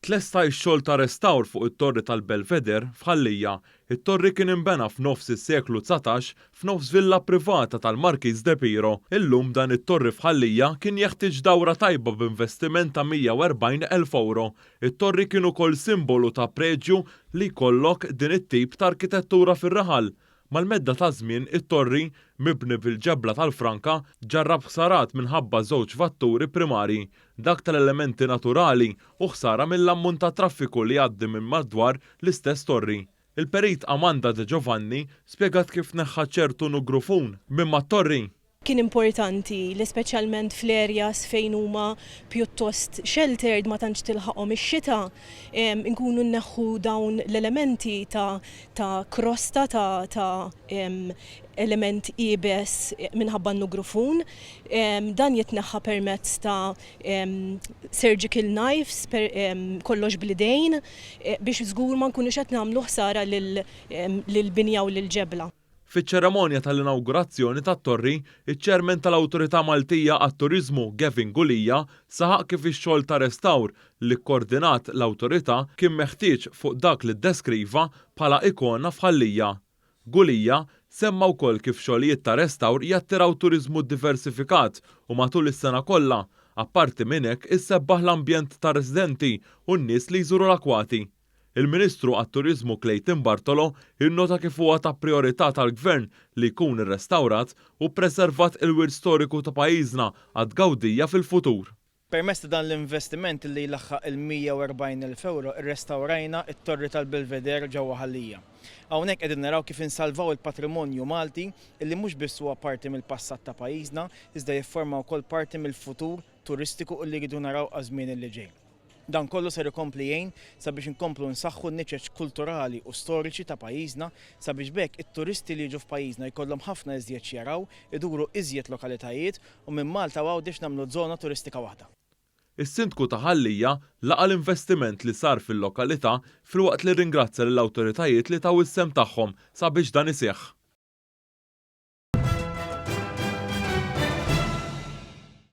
Tlesta x-xogħol ta' restawr fuq it-Torri tal-Belvedere f'Ħal Lija. It-torri kien inbena f'nofs is-seklu 19 f'nofs villa privata tal-Markiż De Piro. Illum dan it-torri f'Ħal Lija kien jeħtieġ dawra tajba b'investiment ta' 140,000 ewro. It-torri kien ukoll simbolu ta' preġju li jkollok din it-tip ta' arkitettura fir-raħal. Mal-medda taż-żmien, it-torri, mibni bil-ġebla tal-franka, ġarrab ħsarat minħabba żewġ fatturi primarji, dak tal-elementi naturali u ħsara mill-ammont ta' traffiku li jgħaddi minn madwar l-istess torri. Il-Perit Amanda De Giovanni spjegat kif tneħħa ċertu nugrufun minn mat-torri. Kien importanti li speċjalment fl-areas fejn huma pjuttost sheltered ma tantx tilħaqhom ix-xita, inkunu nneħħu dawn l-elementi ta' ta' krosta ta' ta' element iebes minħabba n-nugrufun. Dan jitneħħa permezz ta' surgical knives, kollox bl-idejn, biex żgur ma nkunux qed nagħmlu ħsara lill-binja u lill-ġebla. Fiċ-ċeremonja tal-inawgurazzjoni tat-torri, iċ-Chairman tal-Awtorità Maltija għat-Turiżmu Gavin Gulia saħaq kif ix-xogħol ta' restawr li kkordinat l-Awtorità kien meħtieġ fuq dak li ddeskriva bħala ikona f'Ħal Lija. Gulia semma wkoll kif xogħlijiet ta' restawr jattiraw turiżmu diversifikat u matul is-sena kollha. Apparti minn hekk issebbaħ l-ambjent tar-residenti u n-nies li jżuru l-akwati. Il-Ministru għat-Turiżmu Clayton Bartolo innota kif huwa ta' prijorità tal-Gvern li jkun irrestawrat u ppreservat il-wirt storiku ta' pajjiżna għat-tgawdija fil-futur. Permezz ta' dan l-investiment li jlaħħaq il-140,000 ewro rrestawrajna t-Torri tal-Belvedere ġewwa Ħal Lija. Hawnhekk qegħdin naraw kif insalvaw il-patrimonju Malti illi mhux biss huwa parti mill-passat ta' pajjiżna iżda jifforma wkoll parti mill-futur turistiku illi rridu naraw għaż-żmien illi ġej. Dan kollu ser ikompli jgħin sabiex inkomplu nsaħħu n-niċeċ kulturali u storiċi ta' pajjiżna sabiex b'hekk it-turisti li jiġu f'pajjiżna jkollhom ħafna iżjed x'jaraw, iduru iżjed lokalitajiet u minn Malta u Għawdex nagħmlu żona turistika waħda. Is-Sindku ta' Ħal Lija laqa' l-investiment li sar fil-lokalità filwaqt li rringrazzja lill-awtoritajiet li taw is-sehem tagħhom sabiex dan iseħħ.